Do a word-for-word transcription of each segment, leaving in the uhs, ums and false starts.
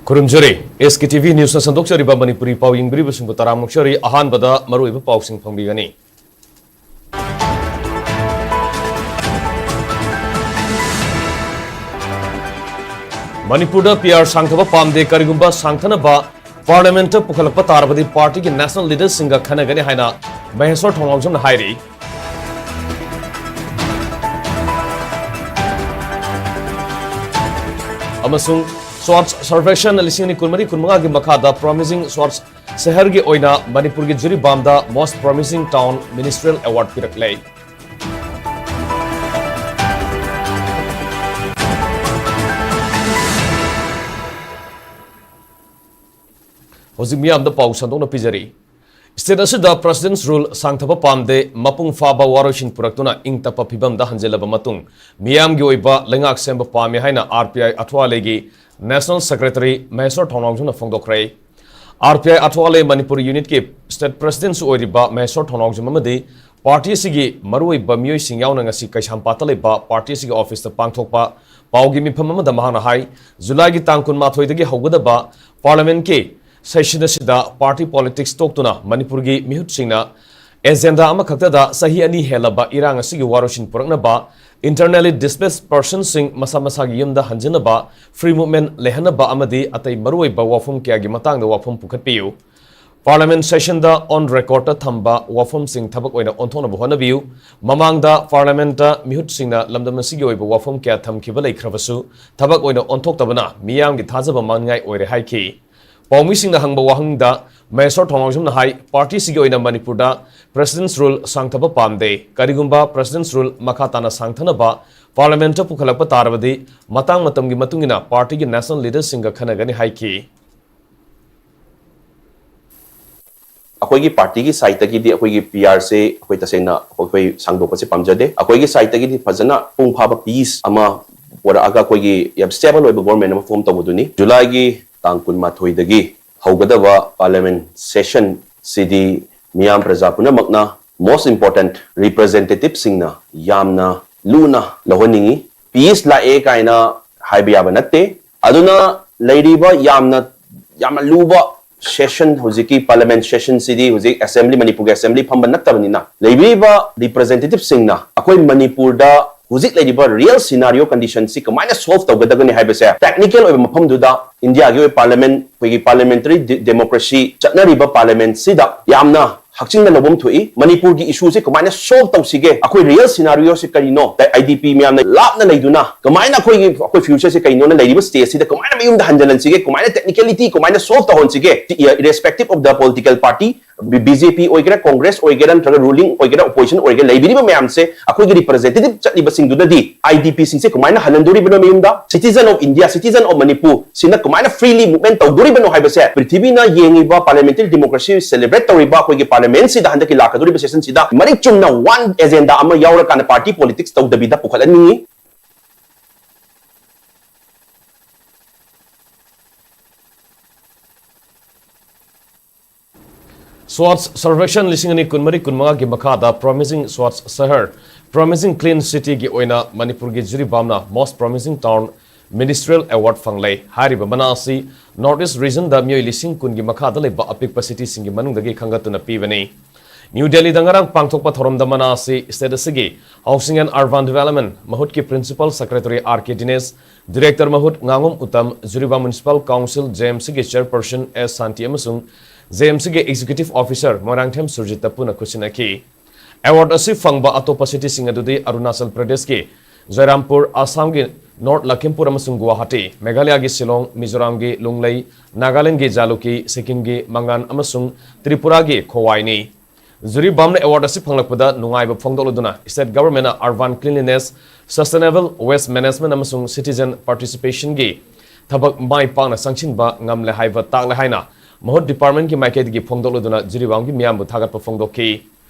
ꯈꯨꯔꯨꯝꯖꯔꯤ꯫ ꯑꯦꯁ ꯀꯦ T V ꯅ꯭ꯌꯨꯁꯅ ꯁꯟꯗꯣꯛꯆꯔꯤꯕ Manipuri ꯄꯥꯎ ꯌꯦꯡꯕꯤꯔꯤꯕꯁꯤꯡꯕꯨ ꯇꯔꯥꯝꯅ ꯑꯣꯛꯆꯔꯤ꯫ ꯑꯍꯥꯟꯕꯗ ꯃꯔꯨꯑꯣꯏꯕ ꯄꯥꯎꯁꯤꯡ ꯐꯪꯕꯤꯒꯅꯤ꯫ ꯃꯅꯤꯄꯨꯔꯗ ꯄꯤ ꯑꯥꯔ ꯁꯥꯡꯊꯕ ꯄꯥꯝꯗꯦ, ꯀꯔꯤꯒꯨꯝꯕ ꯁꯥꯡꯊꯅꯕ ꯄꯥꯔꯂꯤꯌꯥꯃꯦꯟꯠꯇ ꯄꯨꯈꯠꯂꯛꯄ ꯇꯥꯔꯕꯗꯤ ꯄꯥꯔꯇꯤꯒꯤ ꯅꯦꯁꯅꯦꯜ ꯂꯤꯗꯔꯁꯤꯡꯒ ꯈꯟꯅꯒꯅꯤ ꯍꯥꯏꯅ ꯃꯍꯦꯁ꯭ꯋꯔ ꯊꯣꯡꯅꯥꯎꯖꯝꯅ ꯍꯥꯏꯔꯤ꯫ ꯑꯃꯁꯨꯡ ꯁ꯭ꯋꯥꯆ ꯁꯔꯚꯦꯛꯁꯟ ꯂꯤꯁꯤꯡ ꯑꯅꯤ ꯀꯨꯟꯃꯔꯤ ꯀꯨꯟꯃꯉꯥꯒꯤ ꯃꯈꯥꯗ Promising Swaraj ꯁꯍꯔꯒꯤ ꯑꯣꯏꯅ ꯃꯅꯤꯄꯨꯔꯒꯤ ꯖꯤꯔꯤꯕꯥꯝꯗ Most Promising Town Ministerial Award ꯄꯤꯔꯛꯂꯦ꯫ ꯍꯧꯖꯤꯛ ꯃꯤꯌꯥꯝꯗ ꯄꯥꯎ ꯁꯟꯗꯣꯛꯅ ꯄꯤꯖꯔꯤ꯫ ꯁ꯭ꯇꯦꯠ ꯑꯁꯤꯗ President's Rule ꯁꯥꯡꯊꯕ ꯄꯥꯝꯗꯦ, ꯃꯄꯨꯡ ꯐꯥꯕ ꯋꯥꯔꯣꯏꯁꯤꯟ ꯄꯨꯔꯛꯇꯨꯅ ꯏꯪ ꯇꯞꯄ ꯐꯤꯕꯝꯗ ꯍꯟꯖꯤꯜꯂꯕ ꯃꯇꯨꯡ ꯃꯤꯌꯥꯝꯒꯤ ꯑꯣꯏꯕ ꯂꯩꯉꯥꯛ ꯁꯦꯝꯕ ꯄꯥꯝꯃꯤ ꯍꯥꯏꯅ ꯑꯥꯔ ꯄꯤ ꯑꯥꯏ ꯑꯊ꯭ꯋꯥꯂꯦꯒꯤ ꯅꯦꯁꯅꯦꯜ ꯁꯦꯀ꯭ꯔꯦꯇꯔꯤ ꯃꯍꯦꯁ꯭ꯋꯔ ꯊꯣꯡꯅꯥꯎꯖꯝꯅ ꯐꯣꯡꯗꯣꯛꯈ꯭ꯔꯦ꯫ R P I Athawale Manipur ꯌꯨꯅꯤꯠꯀꯤ ꯁ꯭ꯇꯦꯠ ꯄ꯭ꯔꯦꯁꯤꯗꯦꯟꯠꯁꯨ ꯑꯣꯏꯔꯤꯕ ꯃꯍꯦꯁ꯭ꯋꯔ ꯊꯣꯡꯅꯥꯎꯖꯝ ꯑꯃꯗꯤ ꯄꯥꯔꯇꯤ ꯑꯁꯤꯒꯤ ꯃꯔꯨꯑꯣꯏꯕ ꯃꯤꯑꯣꯏꯁꯤꯡ ꯌꯥꯎꯅ ꯉꯁꯤ ꯀꯩꯁꯥꯝꯄꯥꯠꯇ ꯂꯩꯕ ꯄꯥꯔꯇꯤ ꯑꯁꯤꯒꯤ ꯑꯣꯐꯤꯁꯇ ꯄꯥꯡꯊꯣꯛꯄ ꯄꯥꯎꯒꯤ ꯃꯤꯐꯝ ꯑꯃꯗ ꯃꯍꯥꯛꯅ ꯍꯥꯏ, ꯖꯨꯂꯥꯏꯒꯤ ꯇꯥꯡ ꯀꯨꯟꯃꯥꯊꯣꯏꯗꯒꯤ ꯍꯧꯒꯗꯕ ꯄꯥꯔꯂꯤꯌꯥꯃꯦꯟꯠꯀꯤ ꯁꯦꯁꯟ ꯑꯁꯤꯗ ꯄꯥꯔꯇꯤ ꯄꯣꯂꯤꯇꯤꯛꯁ ꯇꯣꯛꯇꯨꯅ ꯃꯅꯤꯄꯨꯔꯒꯤ ꯃꯤꯍꯨꯠꯁꯤꯡꯅ ꯑꯦꯖꯦꯟꯗꯥ ꯑꯃꯈꯛꯇꯗ ꯆꯍꯤ ꯑꯅꯤ ꯍꯦꯜꯂꯕ ꯏꯔꯥꯡ ꯑꯁꯤꯒꯤ ꯋꯥꯔꯣꯏꯁꯤꯟ ꯄꯨꯔꯛꯅꯕ, internally displaced personꯁꯤꯡ ꯃꯁꯥ ꯃꯁꯥꯒꯤ ꯌꯨꯝꯗ ꯍꯟꯖꯤꯟꯅꯕ, free movement ꯂꯩꯍꯟꯅꯕ ꯑꯃꯗꯤ ꯑꯇꯩ ꯃꯔꯨꯑꯣꯏꯕ ꯋꯥꯐꯝ ꯀꯌꯥꯒꯤ ꯃꯇꯥꯡꯗ ꯋꯥꯐꯝ ꯄꯨꯈꯠꯄꯤꯌꯨ꯫ ꯄꯥꯔꯂꯤꯌꯥꯃꯦꯟꯠ ꯁꯦꯁꯟꯗ on recordꯇ ꯊꯝꯕ ꯋꯥꯐꯝꯁꯤꯡ ꯊꯕꯛ ꯑꯣꯏꯅ ꯑꯣꯟꯊꯣꯛꯅꯕ ꯍꯣꯠꯅꯕꯤꯌꯨ꯫ ꯃꯃꯥꯡꯗ ꯄꯥꯔꯂꯤꯌꯥꯃꯦꯟꯠꯇ ꯃꯤꯍꯨꯠꯁꯤꯡꯅ ꯂꯝꯗꯝ ꯑꯁꯤꯒꯤ ꯑꯣꯏꯕ ꯋꯥꯐꯝ ꯀꯌꯥ ꯊꯝꯈꯤꯕ ꯂꯩꯈ꯭ꯔꯕꯁꯨ ꯊꯕꯛ ꯑꯣꯏꯅ ꯑꯣꯟꯊꯣꯛꯇꯕꯅ ꯃꯤꯌꯥꯝꯒꯤ ꯊꯥꯖꯕ ꯃꯥꯡꯅꯤꯡꯉꯥꯏ ꯑꯣꯏꯔꯦ ꯍꯥꯏꯈꯤ꯫ ꯄꯥꯎꯃꯤꯁꯤꯡꯅ ꯍꯪꯕ ꯋꯥꯍꯪꯗ ꯃꯍꯦꯁ꯭ꯋꯔ ꯊꯣꯡꯅꯥꯎꯖꯝꯅ ꯍꯥꯏ, ꯄꯥꯔꯇꯤ ꯑꯁꯤꯒꯤ ꯑꯣꯏꯅ ꯃꯅꯤꯄꯨꯔꯗ President's Rule ꯁꯥꯡꯊꯕ ꯄꯥꯝꯗꯦ꯫ ꯀꯔꯤꯒꯨꯝꯕ President's Rule ꯃꯈꯥ ꯇꯥꯅ ꯁꯥꯡꯊꯅꯕ ꯄꯥꯔꯂꯤꯌꯥꯃꯦꯟꯠꯇ ꯄꯨꯈꯠꯂꯛꯄ ꯇꯥꯔꯕꯗꯤ ꯃꯇꯥꯡ ꯃꯇꯝꯒꯤ ꯃꯇꯨꯡ ꯏꯟꯅ ꯄꯥꯔꯇꯤꯒꯤ ꯅꯦꯁꯅꯦꯜ ꯂꯤꯗꯔꯁꯤꯡꯒ ꯈꯟꯅꯒꯅꯤ ꯍꯥꯏꯈꯤ꯫ ꯑꯩꯈꯣꯏꯒꯤ ꯄꯥꯔꯇꯤꯒꯤ ꯁꯥꯏꯠꯇꯒꯤꯗꯤ ꯑꯩꯈꯣꯏꯒꯤ ꯄꯤ ꯑꯥꯔꯁꯦ ꯑꯩꯈꯣꯏ ꯇꯁꯦꯡꯅ ꯑꯩꯈꯣꯏ ꯁꯥꯡꯗꯣꯛꯄꯁꯦ ꯄꯥꯝꯖꯗꯦ꯫ ꯑꯩꯈꯣꯏꯒꯤ ꯁꯥꯏꯠꯇꯒꯤꯗꯤ ꯐꯖꯅ ꯃꯄꯨꯡ ꯐꯥꯕ ꯄꯤꯁ ꯑꯃ ꯄꯨꯔꯛꯑꯒ ꯑꯩꯈꯣꯏꯒꯤ ꯌꯥꯝ ꯁ꯭ꯇꯦꯕꯜ ꯑꯣꯏꯕ ꯒꯣꯔꯃꯦꯟ ꯑꯃ ꯐꯣꯔꯝ ꯇꯧꯕꯗꯨꯅꯤ꯫ ꯖꯨꯂꯥꯏꯒꯤ ꯇꯥꯡ ꯀꯨꯟꯃꯥꯊꯣꯏꯗꯒꯤ ꯍꯧꯒꯗꯕ ꯄꯥꯔꯂꯤꯌꯥꯃꯦꯟꯠ ꯁꯦꯁꯟꯁꯤꯗꯤ ꯃꯤꯌꯥꯝ ꯄ꯭ꯔꯖꯥ ꯄꯨꯝꯅꯃꯛꯅ most important representativeꯁꯤꯡꯅ ꯌꯥꯝꯅ ꯂꯨꯅ ꯂꯧꯍꯟꯅꯤꯡꯏ꯫ ꯄꯤꯁ ꯂꯥꯛꯑꯦ ꯀꯥꯏꯅ ꯍꯥꯏꯕ ꯌꯥꯕ ꯅꯠꯇꯦ꯫ ꯑꯗꯨꯅ ꯂꯩꯔꯤꯕ ꯌꯥꯝꯅ ꯌꯥꯝꯅ ꯂꯨꯕ ꯁꯦꯁꯟ, ꯍꯧꯖꯤꯛꯀꯤ ꯄꯥꯔꯂꯤꯌꯥꯃꯦꯟ ꯁꯦꯁꯟꯁꯤꯗꯤ ꯍꯧꯖꯤꯛ ꯑꯦꯁꯦꯝꯕ꯭ꯂꯤ, ꯃꯅꯤꯄꯨꯔꯒꯤ ꯑꯦꯁꯦꯝꯕ꯭ꯂꯤ ꯐꯝꯕ ꯅꯠꯇꯕꯅꯤꯅ, ꯂꯩꯕꯤꯔꯤꯕ ꯔꯤꯄ꯭ꯔꯖꯦꯟꯇꯦꯇꯤꯚꯁꯤꯡꯅ ꯑꯩꯈꯣꯏ ꯃꯅꯤꯄꯨꯔꯗ ꯍꯧꯖꯤꯛ ꯂꯩꯔꯤꯕ ꯔꯤꯌꯦꯜ ꯁꯤꯅꯥꯔꯤꯑꯣ ꯀꯟꯗꯤꯁꯟꯁꯤ ꯀꯃꯥꯏꯅ ꯁꯣꯜꯚ ꯇꯧꯒꯗꯒꯅꯤ ꯍꯥꯏꯕꯁꯦ, ꯄ꯭ꯔꯦꯛꯇꯤꯀꯦꯜ ꯑꯣꯏꯕ ꯃꯐꯝꯗꯨꯗ ꯏꯟꯗꯤꯌꯥꯒꯤ ꯑꯣꯏꯕ ꯄꯥꯔꯂꯤꯌꯥꯃꯦꯟ, ꯑꯩꯈꯣꯏꯒꯤ ꯄꯥꯔꯂꯤꯌꯥꯃꯦꯟꯇꯔꯤ ꯗꯦ-, ꯗꯦꯃꯣꯀ꯭ꯔꯦꯁꯤ ꯆꯠꯅꯔꯤꯕ ꯄꯥꯔꯂꯤꯌꯥꯃꯦꯟꯁꯤꯗ ꯌꯥꯝꯅ ꯍꯛꯆꯤꯟꯅ ꯂꯧꯐꯝ ꯊꯣꯛꯏ꯫ ꯃꯅꯤꯄꯨꯔꯒꯤ ꯏꯁꯨꯁꯦ ꯀꯃꯥꯏꯅ ꯁꯣꯜꯚ ꯇꯧꯁꯤꯒꯦ? ꯑꯩꯈꯣꯏ ꯔꯤꯌꯦꯜ ꯁꯤꯅꯥꯔꯤꯑꯣꯁꯦ ꯀꯔꯤꯅꯣ? ꯑꯥꯏ ꯗꯤ ꯄꯤ ꯃꯌꯥꯝꯅ ꯂꯥꯞꯅ ꯂꯩꯗꯨꯅ ꯀꯃꯥꯏꯅ ꯑꯩꯈꯣꯏꯒꯤ, ꯑꯩꯈꯣꯏ ꯐ꯭ꯌꯨꯆꯔꯁꯦ ꯀꯩꯅꯣꯅ ꯂꯩꯔꯤꯕ ꯁ꯭ꯇꯦꯖꯁꯤꯗ ꯀꯃꯥꯏꯅ ꯃꯌꯨꯝꯗ ꯍꯟꯖꯤꯜꯍꯟꯁꯤꯒꯦ? ꯀꯃꯥꯏꯅ ꯇꯦꯛꯅꯤꯀꯦꯂꯤꯇꯤ ꯀꯃꯥꯏꯅ ꯁꯣꯜꯚ ꯇꯧꯍꯟꯁꯤꯒꯦ? Irrespective of the political party, B J P ꯑꯣꯏꯒꯦꯔꯥ, ꯀꯣꯡꯒ꯭ꯔꯦꯁ ꯑꯣꯏꯒꯦꯔꯥ, ꯅꯠꯇ꯭ꯔꯒ ꯔꯨꯂꯤꯡ ꯑꯣꯏꯒꯦꯔꯥ, ꯑꯣꯄꯣꯖꯤꯁꯟ ꯑꯣꯏꯒꯦꯔꯥ, ꯂꯩꯕꯤꯔꯤꯕ ꯃꯌꯥꯝꯁꯦ ꯑꯩꯈꯣꯏꯒꯤ ꯔꯤꯄ꯭ꯔꯖꯦꯟꯇꯦꯇꯤꯚ ꯆꯠꯂꯤꯕꯁꯤꯡꯗꯨꯅꯗꯤ ꯑꯥꯏ ꯗꯤ ꯄꯤꯁꯤꯡꯁꯦ ꯀꯃꯥꯏꯅ ꯍꯜꯍꯟꯗꯣꯔꯤꯕꯅꯣ ꯃꯌꯨꯝꯗ? Citizen of India, citizen of Manipur ꯁꯤꯅ ꯀꯃꯥꯏꯅ freely movement ꯇꯧꯗꯣꯔꯤꯕꯅꯣ ꯍꯥꯏꯕꯁꯦ, ꯄ꯭ꯔꯤꯊꯤꯕꯤꯅ ꯌꯦꯡꯉꯤꯕ ꯄꯥꯔꯂꯤꯌꯥꯃꯦꯟꯇꯔꯤ ꯗꯦꯃꯣꯀ꯭ꯔꯦꯁꯤ ꯁꯦꯂꯦꯕ꯭ꯔꯦꯠ ꯇꯧꯔꯤꯕ ꯑꯩꯈꯣꯏꯒꯤ ꯄꯥꯔꯂꯤꯌꯥꯃꯦꯟꯁꯤꯗ ꯍꯟꯗꯛꯀꯤ ꯂꯥꯛꯀꯗꯧꯔꯤꯕ ꯁꯦꯁꯟꯁꯤꯗ ꯃꯔꯤꯛ ꯆꯨꯝꯅ ꯋꯥꯟ ꯑꯦꯖꯦꯟꯗꯥ ꯑꯃ ꯌꯥꯎꯔꯀꯥꯟꯗ ꯄꯥꯔꯇꯤ ꯄꯣꯂꯤꯇꯤꯛꯁ ꯇꯧꯗꯕꯤꯗ ꯄꯨꯈꯠꯍꯟꯅꯤꯡꯉꯤ꯫ Swachh Survekshan ꯂꯤꯁꯤꯡ ꯑꯅꯤ ꯀꯨꯟꯃꯔꯤ ꯀꯨꯟꯃꯉꯥꯒꯤ ꯃꯈꯥꯗ Promising Swachh Shahar, Promising Clean City ꯒꯤ ꯑꯣꯏꯅ ꯃꯅꯤꯄꯨꯔꯒꯤ ꯖꯤꯔꯤꯕꯥꯝꯅ Most Promising Town Ministerial Award ꯐꯪꯂꯦ꯫ ꯍꯥꯏꯔꯤꯕ ꯃꯅꯥ ꯑꯁꯤ North East Region ꯗ ꯃꯤꯑꯣꯏ ꯂꯤꯁꯤꯡ ꯀꯨꯟꯒꯤ ꯃꯈꯥꯗ ꯂꯩꯕ ꯑꯄꯤꯛꯄ city ꯁꯤꯡꯒꯤ ꯃꯅꯨꯡꯗꯒꯤ ꯈꯟꯒꯠꯇꯨꯅ ꯄꯤꯕꯅꯤ꯫ ꯅ꯭ꯌꯨ ꯗꯦꯜꯂꯤꯗ ꯉꯔꯥꯡ ꯄꯥꯡꯊꯣꯛꯄ ꯊꯧꯔꯝꯗ ꯃꯅꯥ ꯑꯁꯤ state ꯑꯁꯤꯒꯤ Housing and Urban Development ꯃꯍꯨꯠꯀꯤ Principal Secretary R K Dinesh, Director ꯃꯍꯨꯠ ꯉꯥꯉꯣꯝ ꯎꯇꯝ, Jiribam Municipal Council, J M ꯁꯤꯒꯤ Chairperson ꯑꯦꯁ ꯁꯥꯟꯇꯤ ꯑꯃꯁꯨꯡ ꯖꯦ ꯑꯦꯝ ꯁꯤꯒꯤ Executive Officer ꯃꯣꯏꯔꯥꯡꯊꯦꯝ ꯁꯨꯔꯖꯤꯠꯇ ꯄꯨꯟꯅ ꯈꯨꯠꯁꯤꯟꯅꯈꯤ꯫ Award ꯑꯁꯤ ꯐꯪꯕ ꯑꯇꯣꯞꯄ city ꯁꯤꯡ ꯑꯗꯨꯗꯤ ꯑꯔꯨꯅꯥꯆꯜ ꯄ꯭ꯔꯗꯦꯁꯀꯤ ꯖꯣꯏꯔꯥꯝꯄꯨꯔ, ꯑꯁꯥꯝꯒꯤ North ꯂꯈꯤꯝꯄꯨꯔ ꯑꯃꯁꯨꯡ ꯒꯨꯋꯥꯍꯥꯇꯤ, ꯃꯦꯘꯥꯂꯌꯥꯒꯤ ꯁꯤꯂꯣꯡ, ꯃꯤꯖꯣꯔꯥꯝꯒꯤ ꯂꯨꯡꯂꯩ, ꯅꯥꯒꯥꯂꯦꯟꯗꯒꯤ ꯖꯥꯂꯨꯀꯤ, ꯁꯤꯛꯀꯤꯝꯒꯤ ꯃꯉꯥꯟ ꯑꯃꯁꯨꯡ ꯇ꯭ꯔꯤꯄꯨꯔꯥꯒꯤ ꯈꯣꯋꯥꯏꯅꯤ꯫ ꯖꯤꯔꯤꯕꯥꯝꯅ award ꯑꯁꯤ ꯐꯪꯂꯛꯄꯗ ꯅꯨꯡꯉꯥꯏꯕ ꯐꯣꯡꯗꯣꯛꯂꯗꯨꯅ, state government ꯅ urban cleanliness, sustainable waste management ꯑꯃꯁꯨꯡ citizen participation ꯒꯤ ꯊꯕꯛ ꯃꯥꯏ ꯄꯥꯛꯅ ꯆꯪꯁꯤꯟꯕ ꯉꯝꯂꯦ ꯍꯥꯏꯕ ꯇꯥꯛꯂꯦ ꯍꯥꯏꯅ ꯃꯍꯨꯠ department ꯀꯤ ꯃꯥꯏꯀꯩꯗꯒꯤ ꯐꯣꯡꯗꯣꯛꯂꯗꯨꯅ ꯖꯤꯔꯤꯕꯥꯝꯒꯤ ꯃꯤꯌꯥꯝꯕꯨ ꯊꯥꯒꯠꯄ ꯐꯣꯡꯗꯣꯛꯈꯤ꯫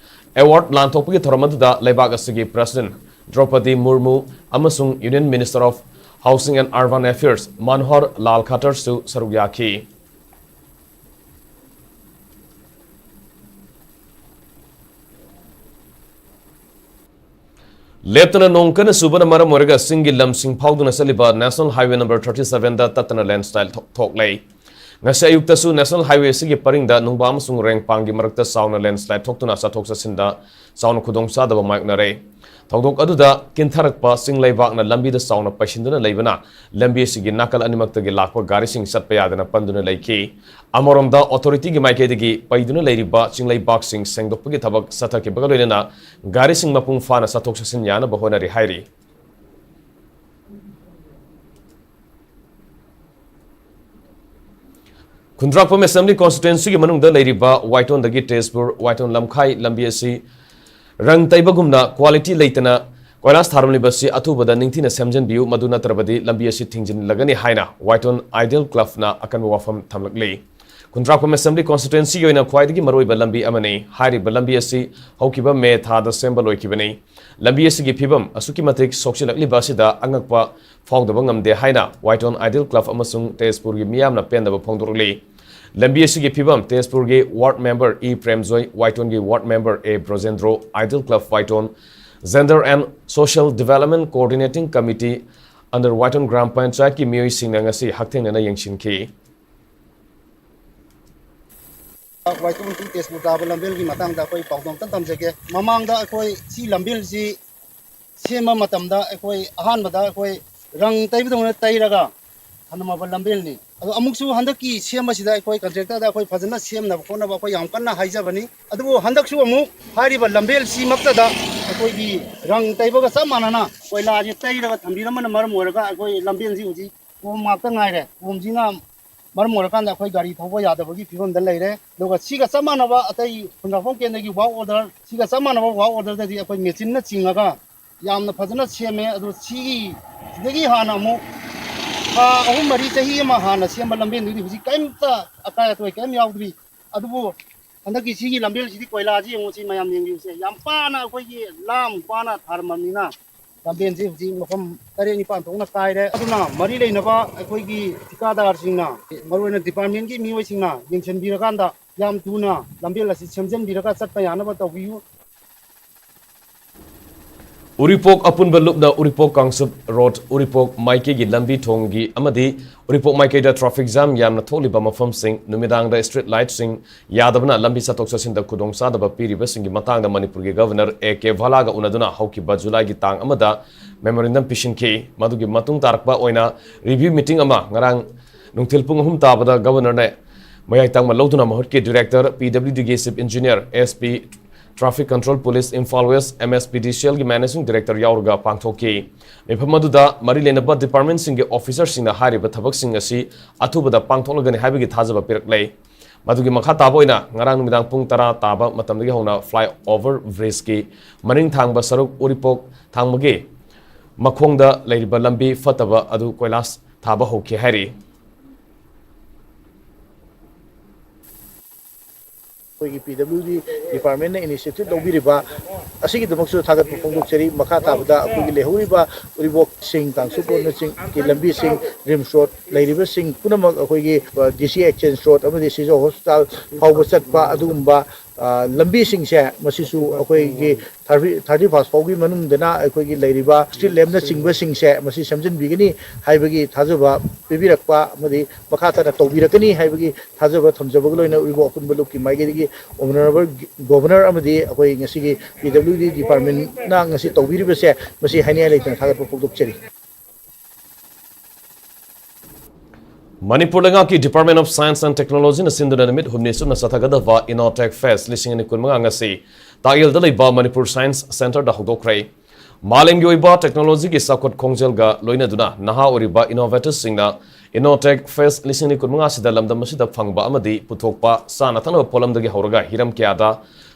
Award ꯂꯥꯟꯊꯣꯛꯄꯒꯤ ꯊꯧꯔꯝ ꯑꯗꯨꯗ ꯂꯩꯕꯥꯛ ꯑꯁꯤꯒꯤ President ꯗ꯭ꯔꯧꯄꯗꯤ ꯃꯨꯔꯃꯨ ꯑꯃꯁꯨꯡ Union Minister of Housing and Urban Affairs ꯃꯅꯣꯍꯔ ꯂꯥꯜ ꯈꯠꯇꯔꯁꯨ ꯁꯔꯨꯛ ꯌꯥꯈꯤ꯫ ꯂꯦꯞꯇꯅ ꯅꯣꯡ ꯀꯟꯅ ꯆꯨꯕꯅ ꯃꯔꯝ ꯑꯣꯏꯔꯒ ꯆꯤꯡꯒꯤ ꯂꯝꯁꯤꯡ ꯐꯥꯎꯗꯨꯅ ꯆꯠꯂꯤꯕ National Highway number thirty seven ꯗ ꯇꯠꯇꯅ landslide ꯊꯣꯛ-, ꯊꯣꯛꯂꯦ꯫ ꯉꯁꯤ ꯑꯌꯨꯛꯇꯁꯨ National Highway ꯑꯁꯤꯒꯤ ꯄꯔꯤꯡꯗ ꯅꯨꯡꯕꯥ ꯑꯃꯁꯨꯡ ꯔꯦꯡꯄꯥꯡꯒꯤ ꯃꯔꯛꯇ ꯆꯥꯎꯅ landslide ꯊꯣꯛꯇꯨꯅ ꯆꯠꯊꯣꯛ ꯆꯠꯁꯤꯟꯗ ꯆꯥꯎꯅ ꯈꯨꯗꯣꯡꯆꯥꯗꯕ ꯃꯥꯌꯣꯛꯅꯔꯦ꯫ ꯊꯧꯗꯣꯛ ꯑꯗꯨꯗ ꯀꯤꯟꯊꯔꯛꯄ ꯆꯤꯡ ꯂꯩꯕꯥꯛꯅ ꯂꯝꯕꯤꯗ ꯆꯥꯎꯅ ꯄꯩꯁꯤꯟꯗꯨꯅ ꯂꯩꯕꯅ ꯂꯝꯕꯤ ꯑꯁꯤꯒꯤ ꯅꯥꯀꯜ ꯑꯅꯤꯃꯛꯇꯒꯤ ꯂꯥꯛꯄ ꯒꯥꯔꯤꯁꯤꯡ ꯆꯠꯄ ꯌꯥꯗꯅ ꯄꯟꯗꯨꯅ ꯂꯩꯈꯤ꯫ ꯑꯃꯔꯣꯝꯗ, authority ꯒꯤ ꯃꯥꯏꯀꯩꯗꯒꯤ ꯄꯩꯗꯨꯅ ꯂꯩꯔꯤꯕ ꯆꯤꯡꯂꯩꯕꯥꯛꯁꯤꯡ ꯁꯦꯡꯗꯣꯛꯄꯒꯤ ꯊꯕꯛ ꯆꯠꯊꯈꯤꯕꯒ ꯂꯣꯏꯅꯅ ꯒꯥꯔꯤꯁꯤꯡ ꯃꯄꯨꯡ ꯐꯥꯅ ꯆꯠꯊꯣꯛ ꯆꯠꯁꯤꯟ ꯌꯥꯅꯕ ꯍꯣꯠꯅꯔꯤ ꯍꯥꯏꯔꯤ꯫ ꯈꯨꯟꯗ꯭ꯔꯥꯛꯄꯝ Assembly Constituency ꯒꯤ ꯃꯅꯨꯡꯗ ꯂꯩꯔꯤꯕ ꯋꯥꯏꯇꯣꯟꯗꯒꯤ ꯇꯦꯖꯄꯨꯔ ꯋꯥꯏꯇꯣꯟ ꯂꯝꯈꯥꯏ ꯂꯝꯕꯤ ꯑꯁꯤ ꯔꯪ ꯇꯩꯕꯒꯨꯝꯅ quality ꯂꯩꯇꯅ ꯀꯣꯏꯂꯥꯁ ꯊꯥꯔꯝꯂꯤꯕ ꯑꯁꯤ ꯑꯊꯨꯕꯗ ꯅꯤꯡꯊꯤꯅ ꯁꯦꯝꯖꯤꯟꯕꯤꯌꯨ, ꯃꯗꯨ ꯅꯠꯇ꯭ꯔꯕꯗꯤ ꯂꯝꯕꯤ ꯑꯁꯤ ꯊꯤꯡꯖꯤꯜꯂꯒꯅꯤ ꯍꯥꯏꯅ ꯋꯥꯏꯇꯣꯟ Ideal Club ꯅ ꯑꯀꯟꯕ ꯋꯥꯐꯝ ꯊꯝꯂꯛꯂꯤ꯫ ꯈꯨꯟꯗ꯭ꯔꯥꯛꯄꯝ Assembly Constituency ꯒꯤ ꯑꯣꯏꯅ ꯈ꯭ꯋꯥꯏꯗꯒꯤ ꯃꯔꯨꯑꯣꯏꯕ ꯂꯝꯕꯤ ꯑꯃꯅꯤ꯫ ꯍꯥꯏꯔꯤꯕ ꯂꯝꯕꯤ ꯑꯁꯤ ꯍꯧꯈꯤꯕ ꯃꯦ ꯊꯥꯗ ꯁꯦꯝꯕ ꯂꯣꯏꯈꯤꯕꯅꯤ꯫ ꯂꯝꯕꯤ ꯑꯁꯤꯒꯤ ꯐꯤꯕꯝ ꯑꯁꯨꯛꯀꯤ ꯃꯇꯤꯛ ꯁꯣꯛꯆꯤꯜꯂꯛꯂꯤꯕ ꯑꯁꯤꯗ ꯑꯉꯛꯄ ꯐꯥꯎꯗꯕ ꯉꯝꯗꯦ ꯍꯥꯏꯅ ꯋꯥꯏꯇꯣꯟ Ideal Club ꯑꯃꯁꯨꯡ ꯇꯦꯖꯄꯨꯔꯒꯤ ꯃꯤꯌꯥꯝꯅ ꯄꯦꯟꯗꯕ ꯐꯣꯡꯗꯣꯔꯛꯂꯤ꯫ ꯂꯝꯕꯤ ꯑꯁꯤꯒꯤ ꯐꯤꯕꯝ ꯇꯦꯖꯄꯨꯔꯒꯤ ward member ꯏ ꯄ꯭ꯔꯦꯝꯖꯣꯏ, ꯋꯥꯏꯇꯣꯟꯒꯤ ward member A Brajendro, Ideal Club Waiton, Gender and Social Development Coordinating Committee under Waiton gram ꯄꯟꯆꯥꯌꯠꯀꯤ ꯃꯤꯑꯣꯏꯁꯤꯡꯅ ꯉꯁꯤ ꯍꯛꯊꯦꯡꯅꯅ ꯌꯦꯡꯁꯤꯟꯈꯤ꯫ ꯋꯥꯏꯇꯣꯟ ꯇꯨ ꯇꯦꯖꯄꯨꯔ ꯇꯥꯕ ꯂꯝꯕꯦꯜꯒꯤ ꯃꯇꯥꯡꯗ ꯑꯩꯈꯣꯏ ꯄꯥꯎꯗꯝ ꯑꯝꯇ ꯇꯝꯖꯒꯦ꯫ ꯃꯃꯥꯡꯗ ꯑꯩꯈꯣꯏ ꯁꯤ ꯂꯝꯕꯦꯜꯁꯤ ꯁꯦꯝꯕ ꯃꯇꯝꯗ ꯑꯩꯈꯣꯏ ꯑꯍꯥꯟꯕꯗ ꯑꯩꯈꯣꯏ ꯔꯪ ꯇꯩꯕꯗꯧꯅ ꯇꯩꯔꯒ ꯊꯝꯂꯝꯃꯕ ꯂꯝꯕꯦꯜꯅꯤ꯫ ꯑꯗꯣ ꯑꯃꯨꯛꯁꯨ ꯍꯟꯗꯛꯀꯤ ꯁꯦꯝꯕꯁꯤꯗ ꯑꯩꯈꯣꯏ contractor ꯗ ꯑꯩꯈꯣꯏ ꯐꯖꯅ ꯁꯦꯝꯅꯕ ꯈꯣꯠꯅꯕ ꯑꯩꯈꯣꯏ ꯌꯥꯝ ꯀꯟꯅ ꯍꯥꯏꯖꯕꯅꯤ꯫ ꯑꯗꯨꯕꯨ ꯍꯟꯗꯛꯁꯨ ꯑꯃꯨꯛ ꯍꯥꯏꯔꯤꯕ ꯂꯝꯕꯦꯜꯁꯤꯃꯛꯇꯗ ꯑꯩꯈꯣꯏꯒꯤ ꯔꯪ ꯇꯩꯕꯒ ꯆꯞ ꯃꯥꯟꯅꯅ ꯀꯣꯏꯂꯥꯁꯦ ꯇꯩꯔꯒ ꯊꯝꯕꯤꯔꯝꯕꯅ ꯃꯔꯝ ꯑꯣꯏꯔꯒ ꯑꯩꯈꯣꯏ ꯂꯝꯕꯦꯜꯁꯤ ꯍꯧꯖꯤꯛ ꯀꯣꯝ ꯉꯥꯛꯇ ꯉꯥꯏꯔꯦ꯫ ꯀꯣꯝꯁꯤꯅ ꯃꯔꯝ ꯑꯣꯏꯔꯀꯥꯟꯗ ꯑꯩꯈꯣꯏ ꯒꯥꯔꯤ ꯊꯧꯕ ꯌꯥꯗꯕꯒꯤ ꯐꯤꯕꯝꯗ ꯂꯩꯔꯦ꯫ ꯑꯗꯨꯒ ꯁꯤꯒ ꯆꯞ ꯃꯥꯟꯅꯕ ꯑꯇꯩ ꯈꯨꯟꯗ꯭ꯔꯥꯛꯄꯝ ꯀꯦꯟꯗ꯭ꯔꯒꯤ work order, ꯁꯤꯒ ꯆꯞ ꯃꯥꯟꯅꯕ work order ꯗꯗꯤ ꯑꯩꯈꯣꯏ ꯃꯦꯆꯤꯟꯅ ꯆꯤꯡꯉꯒ ꯌꯥꯝꯅ ꯐꯖꯅ ꯁꯦꯝꯃꯦ꯫ ꯑꯗꯣ ꯁꯤꯒꯤ, ꯁꯤꯗꯒꯤ ꯍꯥꯟꯅ ꯑꯃꯨꯛ ꯊꯥ ꯑꯍꯨꯝ ꯃꯔꯤ, ꯆꯍꯤ ꯑꯃ ꯍꯥꯟꯅ ꯁꯦꯝꯕ ꯂꯝꯕꯦꯟꯗꯨꯗꯤ ꯍꯧꯖꯤꯛ ꯀꯔꯤꯝꯇ ꯑꯀꯥꯏ ꯑꯇꯣꯏ ꯀꯔꯤꯝ ꯌꯥꯎꯗ꯭ꯔꯤ꯫ ꯑꯗꯨꯕꯨ ꯍꯟꯗꯛꯀꯤ ꯁꯤꯒꯤ ꯂꯝꯕꯦꯜꯁꯤꯗꯤ ꯀꯣꯏꯂꯥꯁꯤ ꯌꯦꯡꯉꯨ, ꯁꯤ ꯃꯌꯥꯝ ꯌꯦꯡꯕꯤꯌꯨꯁꯦ, ꯌꯥꯝ ꯄꯥꯅ ꯑꯩꯈꯣꯏꯒꯤ ꯂꯥꯝ ꯄꯥꯅ ꯊꯥꯔꯝꯃꯕꯅꯤꯅ ꯂꯝꯕꯦꯟꯁꯤ ꯍꯧꯖꯤꯛ ꯃꯐꯝ ꯇꯔꯦꯠ ꯅꯤꯄꯥꯟ ꯊꯣꯛꯅ ꯀꯥꯏꯔꯦ꯫ ꯑꯗꯨꯅ ꯃꯔꯤ ꯂꯩꯅꯕ ꯑꯩꯈꯣꯏꯒꯤ ꯊꯤꯀꯥꯗꯥꯔꯁꯤꯡꯅ, ꯃꯔꯨꯑꯣꯏꯅ department ꯀꯤ ꯃꯤꯑꯣꯏꯁꯤꯡꯅ ꯌꯦꯡꯁꯤꯟꯕꯤꯔꯀꯥꯟꯗ ꯌꯥꯝ ꯊꯨꯅ ꯂꯝꯕꯦꯜ ꯑꯁꯤ ꯁꯦꯝꯖꯤꯟꯕꯤꯔꯒ ꯆꯠꯄ ꯌꯥꯅꯕ ꯇꯧꯕꯤꯌꯨ꯫ ꯎꯔꯤꯄꯣꯛ ꯑꯄꯨꯟꯕ ꯂꯨꯞꯅ ꯎꯔꯤꯄꯣꯛ ꯀꯥꯡꯆꯨꯞ ꯔꯣꯗ, ꯎꯔꯤꯄꯣꯛ ꯃꯥꯏꯀꯩꯒꯤ ꯂꯝꯕꯤ ꯊꯣꯡꯒꯤ ꯑꯃꯗꯤ ꯎꯔꯤꯄꯣꯛ ꯃꯥꯏꯀꯩꯗ traffic jam ꯌꯥꯝꯅ ꯊꯣꯛꯂꯤꯕ ꯃꯐꯝꯁꯤꯡ, ꯅꯨꯃꯤꯗꯥꯡꯗ street lightꯁꯤꯡ ꯌꯥꯗꯕꯅ ꯂꯝꯕꯤ ꯆꯠꯊꯣꯛ ꯆꯠꯁꯤꯟꯗ ꯈꯨꯗꯣꯡꯆꯥꯗꯕ ꯄꯤꯔꯤꯕꯁꯤꯡꯒꯤ ꯃꯇꯥꯡꯗ ꯃꯅꯤꯄꯨꯔꯒꯤ Governor A K ꯚꯥꯂꯥꯒ ꯎꯅꯗꯨꯅ ꯍꯧꯈꯤꯕ ꯖꯨꯂꯥꯏꯒꯤ ꯇꯥꯡ ꯑꯃꯗ memorandum ꯄꯤꯁꯤꯟꯈꯤ꯫ ꯃꯗꯨꯒꯤ ꯃꯇꯨꯡ ꯇꯥꯔꯛꯄ ꯑꯣꯏꯅ review meeting ꯑꯃ ꯉꯔꯥꯡ ꯅꯨꯡꯊꯤꯜ ꯄꯨꯡ ꯑꯍꯨꯝ ꯇꯥꯕꯗ Governorꯅ ꯃꯌꯥꯏ ꯇꯪꯕ ꯂꯧꯗꯨꯅ ꯃꯍꯨꯠꯀꯤ Director, PWDꯒꯤ Chief Engineer, SP, Traffic Control Police, Imphal West, MSPDCLꯒꯤ Managing Director ꯌꯥꯎꯔꯒ ꯄꯥꯡꯊꯣꯛꯈꯤ꯫ ꯃꯤꯐꯝ ꯑꯗꯨꯗ ꯃꯔꯤ ꯂꯩꯅꯕ departmentꯁꯤꯡꯒꯤ officerꯁꯤꯡꯅ ꯍꯥꯏꯔꯤꯕ ꯊꯕꯛꯁꯤꯡ ꯑꯁꯤ ꯑꯊꯨꯕꯗ ꯄꯥꯡꯊꯣꯛꯂꯒꯅꯤ ꯍꯥꯏꯕꯒꯤ ꯊꯥꯖꯕ ꯄꯤꯔꯛꯂꯦ꯫ ꯃꯗꯨꯒꯤ ꯃꯈꯥ ꯇꯥꯕ ꯑꯣꯏꯅ ꯉꯔꯥꯡ ꯅꯨꯃꯤꯗꯥꯡ ꯄꯨꯡ ꯇꯔꯥ ꯇꯥꯕ ꯃꯇꯝꯗꯒꯤ ꯍꯧꯅ flyover bridgeꯀꯤ ꯃꯅꯤꯡ ꯊꯥꯡꯕ ꯁꯔꯨꯛ ꯎꯔꯤꯄꯣꯛ ꯊꯥꯡꯕꯒꯤ ꯃꯈꯣꯡꯗ ꯂꯩꯔꯤꯕ ꯂꯝꯕꯤ ꯐꯠꯇꯕ ꯑꯗꯨ ꯀꯣꯏꯂꯥꯁ ꯊꯥꯕ ꯍꯧꯈꯤ ꯍꯥꯏꯔꯤ꯫ ꯑꯩꯈꯣꯏꯒꯤ PWD departmentꯅ initiative ꯂꯧꯕꯤꯔꯤꯕ ꯑꯁꯤꯒꯤꯗꯃꯛꯁꯨ ꯊꯥꯒꯠꯄ ꯐꯣꯡꯗꯣꯛꯆꯔꯤ꯫ ꯃꯈꯥ ꯇꯥꯕꯗ ꯑꯩꯈꯣꯏꯒꯤ ꯂꯩꯍꯧꯔꯤꯕ ꯎꯔꯤꯄꯣꯛꯁꯤꯡ, ꯀꯥꯡꯆꯨꯞ ꯔꯣꯗꯅꯆꯤꯡ ꯂꯝꯕꯤꯁꯤꯡ, RIMS Road ꯂꯩꯔꯤꯕꯁꯤꯡ ꯄꯨꯝꯅꯃꯛ ꯑꯩꯈꯣꯏꯒꯤ, ꯑ, DC Exchange Road ꯑꯃꯗꯤ ꯁꯤꯖ Hospital ꯐꯥꯎꯕ ꯆꯠꯄ ꯑꯗꯨꯒꯨꯝꯕ, ꯑ, ꯂꯝꯕꯤꯁꯤꯡꯁꯦ ꯃꯁꯤꯁꯨ ꯑꯩꯈꯣꯏꯒꯤ thirty, thirty first ꯐꯥꯎꯒꯤ ꯃꯅꯨꯡꯗꯅ ꯑꯩꯈꯣꯏꯒꯤ ꯂꯩꯔꯤꯕ street lampꯅꯆꯤꯡꯕꯁꯤꯡꯁꯦ ꯃꯁꯤ ꯁꯦꯝꯖꯤꯟꯕꯤꯒꯅꯤ ꯍꯥꯏꯕꯒꯤ ꯊꯥꯖꯕ ꯄꯤꯕꯤꯔꯛꯄ ꯑꯃꯗꯤ ꯃꯈꯥ ꯇꯥꯅ ꯇꯧꯕꯤꯔꯛꯀꯅꯤ ꯍꯥꯏꯕꯒꯤ ꯊꯥꯖꯕ ꯊꯝꯖꯕꯒ ꯂꯣꯏꯅ ꯎꯔꯤꯄꯣꯛ ꯑꯄꯨꯟꯕ ꯂꯨꯞꯀꯤ ꯃꯥꯏꯀꯩꯗꯒꯤ Honourable Governor ꯑꯃꯗꯤ ꯑꯩꯈꯣꯏ ꯉꯁꯤꯒꯤ PWD departmentꯅ ꯉꯁꯤ ꯇꯧꯕꯤꯔꯤꯕꯁꯦ ꯃꯁꯤ ꯍꯥꯏꯅꯤꯡꯉꯥꯏ ꯂꯩꯇꯅ ꯊꯥꯒꯠꯄ ꯐꯣꯡꯗꯣꯛꯆꯔꯤ꯫ ꯃꯅꯤꯄꯨꯔ ꯂꯩꯉꯥꯛꯀꯤ Department of Science and Technologyꯅ ꯁꯤꯟꯗꯨꯅ ꯅꯨꯃꯤꯠ ꯍꯨꯝꯅꯤ ꯆꯨꯞꯅ ꯆꯠꯊꯒꯗꯕ InnoTech Fest ꯂꯤꯁꯤꯡ ꯑꯅꯤ ꯀꯨꯟꯃꯉꯥ ꯉꯁꯤ ꯇꯥꯛꯌꯦꯜꯗ ꯂꯩꯕ ꯃꯅꯤꯄꯨꯔ Science Centreꯗ ꯍꯧꯗꯣꯛꯈ꯭ꯔꯦ꯫ ꯃꯥꯂꯦꯝꯒꯤ ꯑꯣꯏꯕ technologyꯒꯤ ꯆꯥꯎꯈꯠ ꯈꯣꯡꯖꯦꯜꯒ ꯂꯣꯏꯅꯗꯨꯅ ꯅꯍꯥ ꯑꯣꯏꯔꯤꯕ innovatorꯁꯤꯡꯅ InnoTech Fest ꯂꯤꯁꯤꯡ ꯑꯅꯤ ꯀꯨꯟꯃꯉꯥ ꯑꯁꯤꯗ ꯂꯝꯗꯝ ꯑꯁꯤꯗ ꯐꯪꯕ ꯑꯃꯗꯤ ꯄꯨꯊꯣꯛꯄ ꯆꯥꯅ ꯊꯛꯅꯕ ꯄꯣꯠꯂꯝꯗꯒꯤ ꯍꯧꯔꯒ ꯍꯤꯔꯝ ꯀꯌꯥꯗ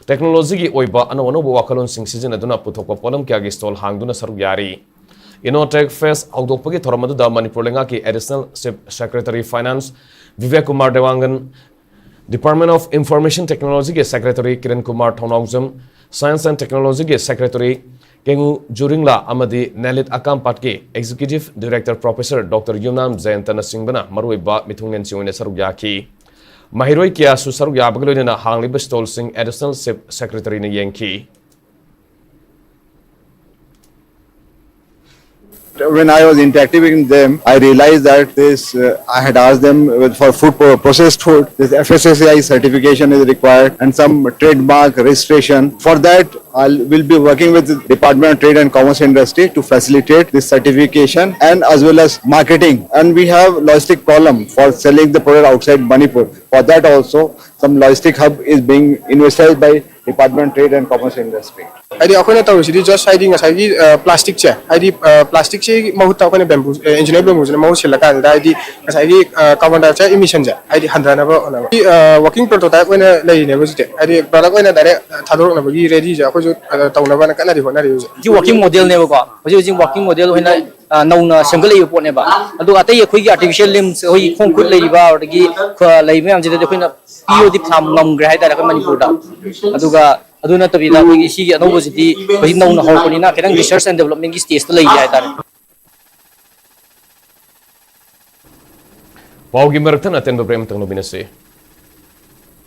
technologyꯒꯤ ꯑꯣꯏꯕ ꯑꯅꯧ ꯑꯅꯧꯕ ꯋꯥꯈꯜꯂꯣꯟꯁꯤꯡ ꯁꯤꯖꯤꯟꯅꯗꯨꯅ ꯄꯨꯊꯣꯛꯄ ꯄꯣꯠꯂꯝ ꯀꯌꯥꯒꯤ stall ꯍꯥꯡꯗꯨꯅ ꯁꯔꯨꯛ ꯌꯥꯔꯤ꯫ InnoTech Fest ꯍꯧꯗꯣꯛꯄꯒꯤ ꯊꯧꯔꯝ ꯑꯗꯨꯗ ꯃꯅꯤꯄꯨꯔ ꯂꯩꯉꯥꯛꯀꯤ Additional Chief Secretary Finance Vivek Kumar ꯗꯦꯋꯥꯡꯒꯟ, Department of Information Technologyꯒꯤ Secretary Kiran Kumar Thounaojam, Science and Technologyꯒꯤ Secretary ꯀꯦꯉꯨ ꯖꯨꯔꯤꯡꯂꯥ ꯑꯃꯗꯤ ꯅꯦꯂꯤꯠ ꯑꯀꯥꯝꯄꯥꯠꯀꯤ Executive Director Professor Doctor ꯌꯨꯝꯅꯥꯝ ꯖꯌꯟꯇꯅꯆꯤꯡꯕꯅ ꯃꯔꯨꯑꯣꯏꯕ ꯃꯤꯊꯨꯡꯂꯦꯟꯁꯤꯡ ꯑꯣꯏꯅ ꯁꯔꯨꯛ ꯌꯥꯈꯤ꯫ ꯃꯍꯩꯔꯣꯏ ꯀꯌꯥꯁꯨ ꯁꯔꯨꯛ ꯌꯥꯕꯒ ꯂꯣꯏꯅꯅ ꯍꯥꯡꯂꯤꯕ stallꯁꯤꯡ Additional Chief Secretaryꯅ ꯌꯦꯡꯈꯤ꯫ When I was interacting with them, I realized that this, uh, I had asked them with, for food pro- processed food, this F S S A I certification is required and some trademark registration. For that, I will be working with the Department of Trade and Commerce Industry to facilitate this certification and as well as marketing. And we have logistic problem for selling the product outside Manipur. For that also, some logistic hub is being invested by Department of Trade and Commerce Industry. ꯍꯥꯏꯗꯤ ꯑꯩꯈꯣꯏꯅ ꯇꯧꯔꯤꯁꯤꯗꯤ just ꯍꯥꯏꯗꯤ ꯉꯁꯥꯏꯒꯤ ꯄ꯭ꯂꯥꯁꯇꯤꯛꯁꯦ, ꯍꯥꯏꯗꯤ ꯄ꯭ꯂꯥꯁꯇꯤꯛꯁꯤ ꯃꯍꯨꯠꯇ ꯑꯩꯈꯣꯏꯅ bamboo, engineered bambooꯁꯤꯅ ꯃꯍꯨꯠ ꯁꯤꯜꯂꯀꯥꯟꯁꯤꯗ ꯍꯥꯏꯗꯤ ꯉꯁꯥꯏꯒꯤ carbon dioxide emissionꯁꯦ ꯍꯥꯏꯗꯤ ꯍꯟꯊꯅꯕ ꯍꯣꯠꯅꯕ꯫ Working prototype ꯑꯣꯏꯅ ꯂꯩꯔꯤꯅꯦꯕ ꯍꯧꯖꯤꯛꯇꯤ, ꯍꯥꯏꯗꯤ product ꯑꯣꯏꯅ direct ꯊꯥꯗꯣꯔꯛꯅꯕꯒꯤ readyꯁꯦ ꯑꯩꯈꯣꯏꯁꯨ ꯇꯧꯅꯕꯅ ꯀꯟꯅꯗꯤ ꯍꯣꯠꯅꯔꯤ ꯍꯧꯖꯤꯛ꯫ ꯍꯧꯖꯤꯛ working modelꯅꯦꯕꯀꯣ꯫ ꯍꯧꯖꯤꯛ ꯍꯧꯖꯤꯛ working model ꯑꯣꯏꯅ ꯅꯧꯅ ꯁꯦꯝꯒꯠꯂꯛꯏꯕ ꯄꯣꯠꯅꯦꯕ꯫ ꯑꯗꯨꯒ ꯑꯇꯩ ꯑꯩꯈꯣꯏꯒꯤ artificial limbs, ꯑꯩꯈꯣꯏꯒꯤ ꯈꯣꯡ ꯈꯨꯠ ꯂꯩꯔꯤꯕ, ꯑꯗꯒꯤ ꯂꯩꯔꯤꯕ ꯃꯌꯥꯝꯁꯤꯗꯗꯤ ꯑꯩꯈꯣꯏꯅ ꯄꯤꯕꯗꯤ ꯐꯅꯌꯥꯝ ꯉꯝꯈ꯭ꯔꯦ ꯍꯥꯏꯇꯥꯔꯦ ꯑꯩꯈꯣꯏ ꯃꯅꯤꯄꯨꯔꯗ꯫ ꯑꯗꯨꯒ ꯑꯗꯨ ꯅꯠꯇꯕꯤꯗ ꯑꯩꯈꯣꯏꯒꯤ ꯁꯤꯒꯤ ꯑꯅꯧꯕꯁꯤꯗꯤ ꯍꯧꯖꯤꯛ ꯅꯧꯅ ꯍꯧꯔꯛꯄꯅꯤꯅ ꯈꯤꯇꯪ research and developmentꯀꯤ stageꯇ ꯂꯩꯔꯤ ꯍꯥꯏꯇꯥꯔꯦ꯫ ꯄꯥꯎꯒꯤ ꯃꯔꯛ ꯊꯠꯅ ꯑꯇꯦꯟꯕ break ꯑꯃꯇꯪ ꯂꯧꯃꯤꯟꯅꯁꯤ꯫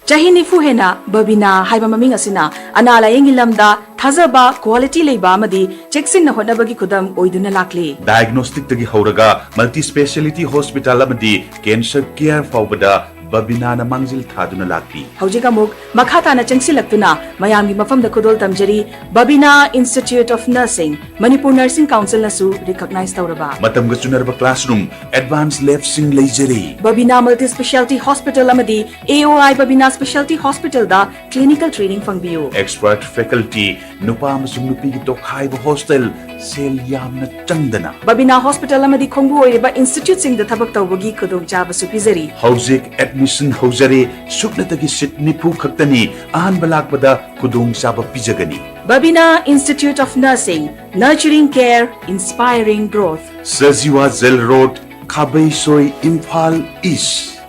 ꯆꯍꯤ ꯅꯤꯐꯨ ꯍꯦꯟꯅ ꯕꯕꯤꯅꯥ ꯍꯥꯏꯕ ꯃꯃꯤꯡ ꯑꯁꯤꯅ ꯑꯅꯥ ꯂꯥꯌꯦꯡꯒꯤ ꯂꯝꯗ ꯊꯥꯖꯕ, quality ꯂꯩꯕ ꯑꯃꯗꯤ ꯆꯦꯛꯁꯤꯟꯅ ꯍꯣꯠꯅꯕꯒꯤ ꯈꯨꯗꯝ ꯑꯣꯏꯗꯨꯅ ꯂꯥꯛꯂꯤ꯫ Diagnosticꯇꯒꯤ ꯍꯧꯔꯒ multi speciality hospital ꯑꯃꯗꯤ cancer care ꯐꯥꯎꯕꯗ ꯕꯕꯤꯅꯥꯅ ꯃꯥꯡꯖꯤꯜ ꯊꯥꯗꯨꯅ ꯂꯥꯛꯂꯤ꯫ ꯍꯧꯖꯤꯛ ꯑꯃꯨꯛ ꯃꯈꯥ ꯇꯥꯅ ꯆꯪꯁꯤꯜꯂꯛꯇꯨꯅ ꯃꯌꯥꯝꯒꯤ ꯃꯐꯝꯗ ꯈꯨꯗꯣꯜ ꯇꯝꯖꯔꯤ꯫ ꯕꯕꯤꯅꯥ Institute of Nursing, Manipur Nursing Councilꯅꯁꯨ recognize ꯇꯧꯔꯕ꯫ ꯃꯇꯝꯒ ꯆꯨꯅꯔꯕ classroom, advanced labꯁꯤꯡ ꯂꯩꯖꯔꯤ꯫ ꯕꯕꯤꯅꯥ Multi Speciality Hospital ꯑꯃꯗꯤ A O I Babina Speciality Hospitalꯗ clinical training ꯐꯪꯕꯤꯌꯨ꯫ Expert faculty, ꯅꯨꯄꯥ ꯑꯃꯁꯨꯡ ꯅꯨꯄꯤꯒꯤ ꯇꯣꯈꯥꯏꯕ hostel, ꯁꯦꯜ ꯌꯥꯝꯅ ꯆꯪꯗꯅ꯫ ꯕꯕꯤꯅꯥ Hospital ꯑꯃꯗꯤ ꯈꯣꯡꯕꯨ ꯑꯣꯏꯔꯤꯕ instituteꯁꯤꯡꯗ ꯊꯕꯛ ꯇꯧꯕꯒꯤ ꯈꯨꯗꯣꯡꯆꯥꯕꯁꯨ ꯄꯤꯖꯔꯤ꯫ ꯍꯧꯖꯤꯛ admission ꯍꯧꯖꯔꯦ꯫ ꯁꯨꯞꯅꯇꯒꯤ seat ꯅꯤꯐꯨ ꯈꯛꯇꯅꯤ꯫ ꯑꯍꯥꯟꯕ ꯂꯥꯛꯄꯗ ꯈꯨꯗꯣꯡꯆꯥꯕ ꯄꯤꯖꯒꯅꯤ꯫ Babina Institute of Nursing, nurturing care, inspiring growth. Sajiwa Jail Road, ꯈꯥꯕꯩꯁꯣꯏ, Imphal East꯫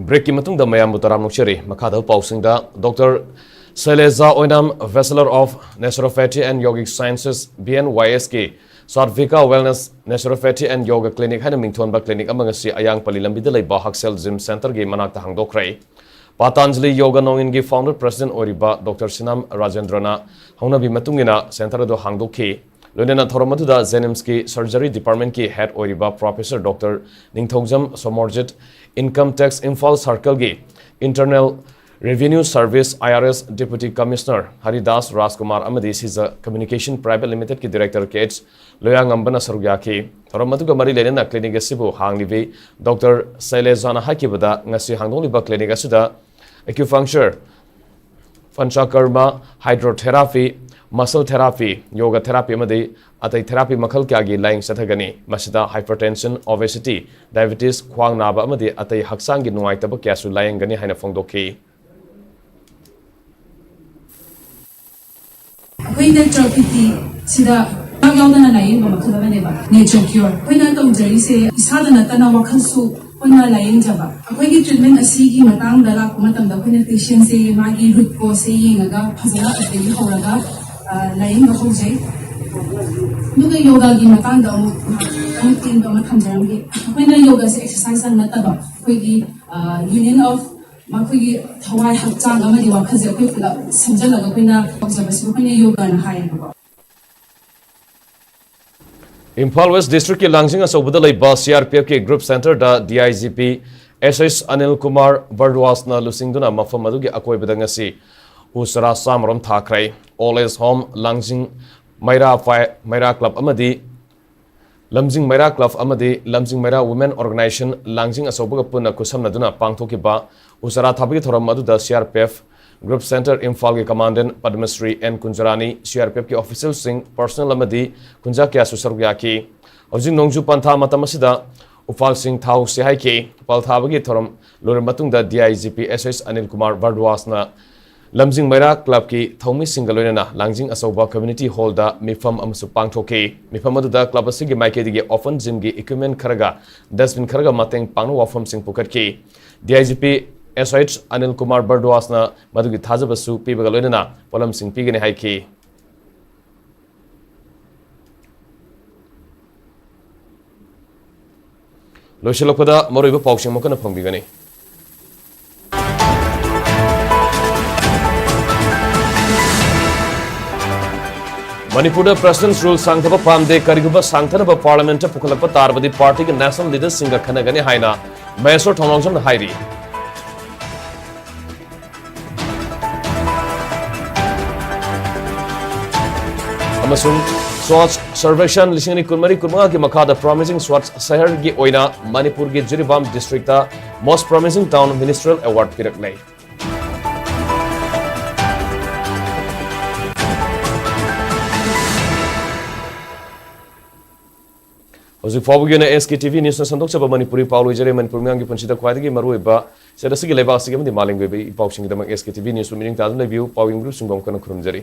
Breakꯀꯤ ꯃꯇꯨꯡꯗ ꯃꯌꯥꯝꯕꯨ ꯇꯔꯥꯝꯅ ꯑꯣꯛꯆꯔꯤ꯫ ꯃꯈꯥꯗ ꯄꯥꯎꯁꯤꯡꯗ Doctor Saileja Oinam, Bachelor of Naturopathy and Yogic Sciences, B N Y Sꯀꯤ Satvika Wellness Naturopathy and Yoga Clinic ꯍꯥꯏꯅ ꯃꯤꯡꯊꯣꯟꯕ clinic ꯑꯃ ꯉꯁꯤ ꯑꯌꯥꯡꯄꯜꯂꯤ ꯂꯝꯕꯤꯗ ꯂꯩꯕ ꯍꯛꯁꯦꯜ Gym Centreꯒꯤ ꯃꯅꯥꯛꯇ ꯍꯥꯡꯗꯣꯛꯈ꯭ꯔꯦ꯫ ꯄꯥꯇꯥꯟꯖꯂꯤ ꯌꯣꯒ ꯅꯣꯡꯏꯟꯒꯤ founder president ꯑꯣꯏꯔꯤꯕ ꯗꯣꯛꯇꯔ ꯁꯤꯅꯥꯝ ꯔꯥꯖꯦꯟꯗ꯭ꯔꯅ ꯍꯧꯅꯕꯤ ꯃꯇꯨꯡ ꯏꯟꯅ center ꯑꯗꯨ ꯍꯥꯡꯗꯣꯛꯈꯤ꯫ ꯂꯣꯏꯅꯅ ꯊꯧꯔꯝ ꯑꯗꯨꯗ JNIMSꯀꯤ surgery departmentꯀꯤ head ꯑꯣꯏꯔꯤꯕ professor doctor Ningthoujam Somorjit, income tax Imphal circleꯒꯤ internal revenue service, IRS, deputy commissioner Haridas Rajkumar ꯑꯃꯗꯤ ꯁꯤꯖ communication private limitedꯀꯤ director ꯀꯦ ꯑꯩꯆ ꯂꯣꯌꯥꯉꯝꯕꯅ ꯁꯔꯨꯛ ꯌꯥꯈꯤ꯫ ꯊꯧꯔꯝ ꯑꯗꯨꯒ ꯃꯔꯤ ꯂꯩꯅꯅ clinic ꯑꯁꯤꯕꯨ ꯍꯥꯡꯂꯤꯕꯤ ꯗꯣꯛꯇꯔ ꯁꯩꯂꯦꯖꯥꯅ ꯍꯥꯏꯈꯤꯕꯗ, ꯉꯁꯤ ꯍꯥꯡꯗꯣꯛꯂꯤꯕ clinic ꯑꯁꯤꯗ acupuncture, ꯄꯟꯆꯀꯔꯃ, hydrotherapy, muscle therapy, yoga therapy ꯑꯃꯗꯤ ꯑꯇꯩ therapy ꯃꯈꯜ ꯀꯌꯥꯒꯤ ꯂꯥꯌꯦꯡ ꯆꯠꯊꯒꯅꯤ꯫ ꯃꯁꯤꯗ hypertension, obesity, diabetes, ꯈ꯭ꯋꯥꯡ ꯅꯥꯕ ꯑꯃꯗꯤ ꯑꯇꯩ ꯍꯛꯆꯥꯡꯒꯤ ꯅꯨꯡꯉꯥꯏꯇꯕ ꯀꯌꯥꯁꯨ ꯂꯥꯌꯦꯡꯒꯅꯤ ꯍꯥꯏꯅ ꯐꯣꯡꯗꯣꯛꯈꯤ꯫ ꯑꯩꯈꯣꯏ naturopathy ꯁꯤꯗ ꯍꯤꯗꯥꯛ ꯌꯥꯎꯗꯅ ꯂꯥꯌꯦꯡꯕ ꯃꯈꯜ ꯑꯃꯅꯦꯕ nature cure꯫ ꯑꯩꯈꯣꯏꯅ ꯇꯧꯖꯔꯤꯁꯦ ꯏꯁꯥꯗ ꯅꯠꯇꯅ ꯋꯥꯈꯜꯁꯨ ꯑꯩꯈꯣꯏꯅ ꯂꯥꯌꯦꯡꯖꯕ꯫ ꯑꯩꯈꯣꯏꯒꯤ treatment ꯑꯁꯤꯒꯤ ꯃꯇꯥꯡꯗ ꯂꯥꯛꯄ ꯃꯇꯝꯗ ꯑꯩꯈꯣꯏꯅ patientꯁꯦ ꯃꯥꯒꯤ root causeꯁꯦ ꯌꯦꯡꯉꯒ ꯐꯖꯅ ꯑꯗꯨꯗꯒꯤ ꯍꯧꯔꯒ ꯑ, ꯂꯥꯌꯦꯡꯕ ꯍꯧꯖꯩ꯫ ꯑꯗꯨꯒ yogaꯒꯤ ꯃꯇꯥꯡꯗ ꯑꯃꯨꯛ ꯑꯃꯨꯛ ꯇꯦꯟꯕ ꯑꯃ ꯊꯝꯖꯔꯝꯒꯦ꯫ ꯑꯩꯈꯣꯏꯅ yogaꯁꯦ exerciseꯇꯪ ꯅꯠꯇꯕ ꯑꯩꯈꯣꯏꯒꯤ union of ꯃꯈꯣꯏꯒꯤ ꯊꯋꯥꯏ ꯍꯛꯆꯥꯡ ꯑꯃꯗꯤ ꯋꯥꯈꯜꯁꯦ ꯑꯩꯈꯣꯏ ꯄꯨꯂꯞ ꯁꯦꯝꯖꯤꯜꯂꯒ ꯑꯩꯈꯣꯏꯅ ꯇꯧꯖꯕꯁꯤꯕꯨ ꯑꯩꯈꯣꯏꯅ yogaꯅ ꯍꯥꯏꯌꯦꯕꯀꯣ꯫ ꯏꯝꯐꯥꯜ West districtꯀꯤ ꯂꯥꯡꯖꯤꯡ ꯑꯆꯧꯕꯗ ꯂꯩꯕ CRPFꯀꯤ group centreꯗ DIGP SH Anil Kumar ꯚꯔꯗ꯭ꯋꯥꯖꯅ ꯂꯨꯆꯤꯡꯗꯨꯅ ꯃꯐꯝ ꯑꯗꯨꯒꯤ ꯑꯀꯣꯏꯕꯗ ꯉꯁꯤ ꯎ ꯆꯥꯔꯥ ꯆꯥꯝꯃꯔꯣꯝ ꯊꯥꯈ꯭ꯔꯦ꯫ Old Age Home, ꯂꯥꯡꯖꯤꯡ ꯃꯩꯔꯥ ꯐꯥꯏ-, ꯃꯩꯔꯥ club ꯑꯃꯗꯤ ꯂꯝꯖꯤꯡ ꯃꯩꯔꯥ club ꯑꯃꯗꯤ ꯂꯝꯖꯤꯡ ꯃꯩꯔꯥ Women Organisation ꯂꯥꯡꯖꯤꯡ ꯑꯆꯧꯕꯒ ꯄꯨꯟꯅ ꯈꯨꯠꯁꯝꯅꯗꯨꯅ ꯄꯥꯡꯊꯣꯛꯈꯤꯕ ꯎ ꯆꯥꯔꯥ ꯊꯥꯕꯒꯤ ꯊꯧꯔꯝ ꯑꯗꯨꯗ CRPF group centre ꯏꯝꯐꯥꯜꯒꯤ commandant Padma Shri and Kunjarani, CRPFꯀꯤ officialꯁꯤꯡ, personnel ꯑꯃꯗꯤ ꯈꯨꯟꯖꯥ ꯀꯌꯥꯁꯨ ꯁꯔꯨꯛ ꯌꯥꯈꯤ꯫ ꯍꯧꯖꯤꯛ ꯅꯣꯡꯖꯨ ꯄꯟꯊꯥ ꯃꯇꯝ ꯑꯁꯤꯗ ꯎꯄꯥꯜꯁꯤꯡ ꯊꯥꯍꯧꯁꯤ ꯍꯥꯏꯈꯤ꯫ ꯎꯄꯥꯜ ꯊꯥꯕꯒꯤ ꯊꯧꯔꯝ ꯂꯣꯏꯔꯕ ꯃꯇꯨꯡꯗ DIGP SH ꯑꯅꯤꯜ ꯀꯨꯃꯥꯔ ꯚꯔꯗ꯭ꯋꯥꯖꯅ ꯂꯝꯖꯤꯡ ꯃꯩꯔꯥ clubꯀꯤ ꯊꯧꯃꯤꯁꯤꯡꯒ ꯂꯣꯏꯅꯅ ꯂꯥꯡꯖꯤꯡ ꯑꯆꯧꯕ community hallꯗ ꯃꯤꯐꯝ ꯑꯃꯁꯨ ꯄꯥꯡꯊꯣꯛꯈꯤ꯫ ꯃꯤꯐꯝ ꯑꯗꯨꯗ club ꯑꯁꯤꯒꯤ ꯃꯥꯏꯀꯩꯗꯒꯤ open gymꯒꯤ equipment ꯈꯔꯒ dustbin ꯈꯔꯒ ꯃꯇꯦꯡ ꯄꯥꯡꯅꯕ ꯋꯥꯐꯝꯁꯤꯡ ꯄꯨꯈꯠꯈꯤ꯫ DIGP SH ꯑꯅꯤꯜ ꯀꯨꯃꯥꯔ ꯚꯔꯗ꯭ꯋꯥꯖꯅ ꯃꯗꯨꯒꯤ ꯊꯥꯖꯕꯁꯨ ꯄꯤꯕꯒ ꯂꯣꯏꯅꯅ ꯄꯣꯠꯂꯝꯁꯤꯡ ꯄꯤꯒꯅꯤ ꯍꯥꯏꯈꯤ꯫ ꯂꯣꯏꯁꯤꯜꯂꯛꯄꯗ ꯃꯔꯨꯑꯣꯏꯕ ꯄꯥꯎꯁꯤꯡ ꯑꯃꯨꯛ ꯍꯟꯅ ꯐꯪꯕꯤꯒꯅꯤ꯫ ꯃꯅꯤꯄꯨꯔꯗ President's Rule ꯁꯥꯡꯊꯕ ꯄꯥꯝꯗꯦ, ꯀꯔꯤꯒꯨꯝꯕ ꯁꯥꯡꯊꯅꯕ Parliamentꯇ ꯄꯨꯈꯠꯂꯛꯄ ꯇꯥꯔꯕꯗꯤ partyꯒꯤ National Leaderꯁꯤꯡꯒ ꯈꯟꯅꯒꯅꯤ ꯍꯥꯏꯅ Maheswar ꯊꯧꯅꯥꯎꯖꯝꯅ ꯍꯥꯏꯔꯤ꯫ ꯑꯃꯁꯨꯡ Swachh Survekshan ꯂꯤꯁꯤꯡ ꯑꯅꯤ ꯀꯨꯟꯃꯔꯤ ꯀꯨꯟꯃꯉꯥꯒꯤ ꯃꯈꯥꯗ Promising Swachh Shaharꯒꯤ ꯑꯣꯏꯅ ꯃꯅꯤꯄꯨꯔꯒꯤ Jiribam districtꯇ Most Promising Town Ministerial Award ꯄꯤꯔꯛꯂꯦ꯫ ꯍꯧꯖꯤꯛ ꯐꯥꯎꯕꯒꯤ ꯑꯣꯏꯅ SKTV Newsꯅ ꯁꯟꯗꯣꯛꯆꯕ ꯃꯅꯤꯄꯨꯔꯤ ꯄꯥꯎ ꯂꯣꯏꯖꯔꯦ꯫ ꯃꯅꯤꯄꯨꯔ ꯃꯤꯌꯥꯝꯒꯤ ꯄꯨꯟꯁꯤꯗ ꯈ꯭ꯋꯥꯏꯗꯒꯤ ꯃꯔꯨꯑꯣꯏꯕ ꯁꯦꯠ ꯑꯁꯤꯒꯤ ꯂꯩꯕꯥꯛ ꯑꯁꯤꯒꯤ ꯑꯃꯗꯤ ꯃꯥꯂꯦꯝꯒꯤ ꯑꯣꯏꯕ ꯏ ꯄꯥꯎꯁꯤꯡꯒꯤꯗꯃꯛ SKTV Newsꯄꯨ ꯃꯤꯠꯌꯦꯡ ꯇꯥꯗꯨꯅ ꯂꯩꯕꯤꯌꯨ꯫ ꯄꯥꯎ ꯌꯦꯡꯕꯤꯔꯨ ꯁꯤꯡꯕꯝ ꯀꯟꯅ ꯈꯨꯔꯨꯝꯖꯔꯤ꯫